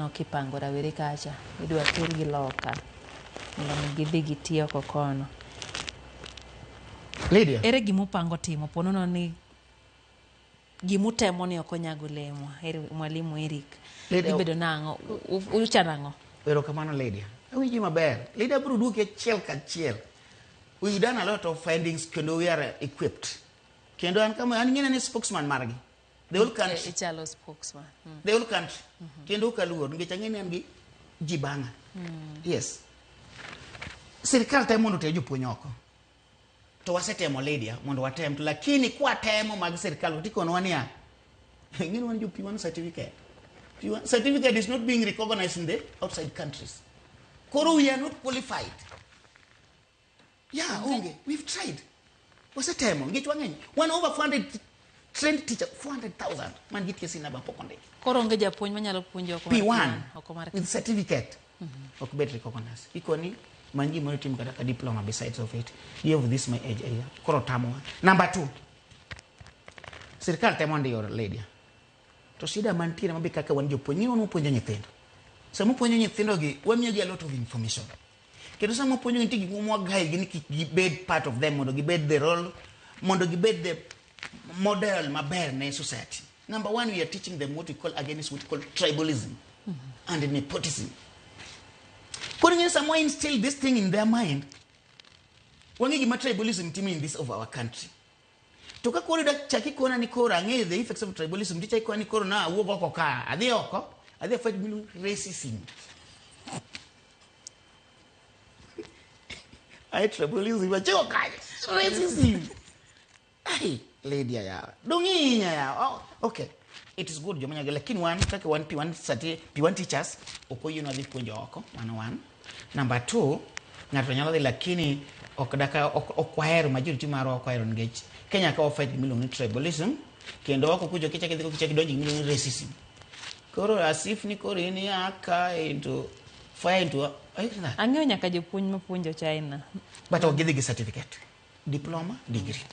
Aneno kipango rawere kacha, idwa tergi loka mondo mi gidhi giti oko kono. Lydia. Ere gima upango timo po nono ni gimutemo ni ok onyago olemo? Ere, Mwalimu Eric, Lydia- dhi bedo nang'o? Uchano ang'o? Erokamano Lydia. Awinji maber. Lydia biro duoki achiel kachiel. We've done a lot of findings kendo we are equipped. Kendo an kama an ng'ina ni spokesman margi. The whole country. Ichalo spokesman. The whole country. Kendo ok aluor nikech ang'e ni an gi ji bang'a. Yes. Sirikal temo mondo oter jopuonj oko. To wasetemo Lydia mondo watem to lakini kwatemo mag sirikal to ikonowa niya ing'e ni wan jo P1 certificate. P1 certificate is not being recognized in the outside countries. Koro we are not qualified. Yeah, onge. We've tried. Wasetemo nikech wang'eny. Wan over 400 trained teacher, 400,000 man gi TSC number pok ondiki. Koro onge japuonj manyalo puonjo oko mar P1 P1, oko mar with certificate ok bed recognized. Ikoni many gimoro itim kata ka diploma besides of it. You have this my age area. Koro tamowa. Number 2. Sirkal temo ndiyo Lydia. To shida mantiere mabe kaka wan jopuonj, ng'e wan wapuonjo nyithindo. Sama wapuonjo nyithindo gi, wamiyo gi a lot of information. Kendo sama wapuonjo gi nitie gik moko mwagayo gi ni kik gibed part of them mondo gibed the role, mondo gibed the model maber ne society. Number one, we are teaching them what we call against what we call tribalism and nepotism. Koro ing'e ni sama wa instill this thing in their mind, wang'e gima tribalism timo in this of our country. To ka koro ida chak ikona ni koro ang'eyo the effects of tribalism, tichak ikona ni koro na awuog oko ka, adhi oko, adhi a fight gimiluongo ni racism. Ai tribalism, achiko kanyo, racism. Ai, Lydia yawa. Dong' ihinya yawa. Oh, okay. It is good joma nyagi, lakini wan kaka wan P1 sati P1 teachers ok oyienwa dhi puonjo oko, mano wan. Number 2, ng'ato nyalo dhi lakini ok daka ok, ok wahero majority marwa ok wahero nikech Kenya ka wa fight gima iluongo ni tribalism kendo oko kucho kichak idhi kichak idonjo gima iluongo ni racism. Koro as if ni koro in ia ka into fire into are you that? Ang'eyo nyaka jopuonj mapuonjo China. But ok gidhi gi certificate. Diploma, degree.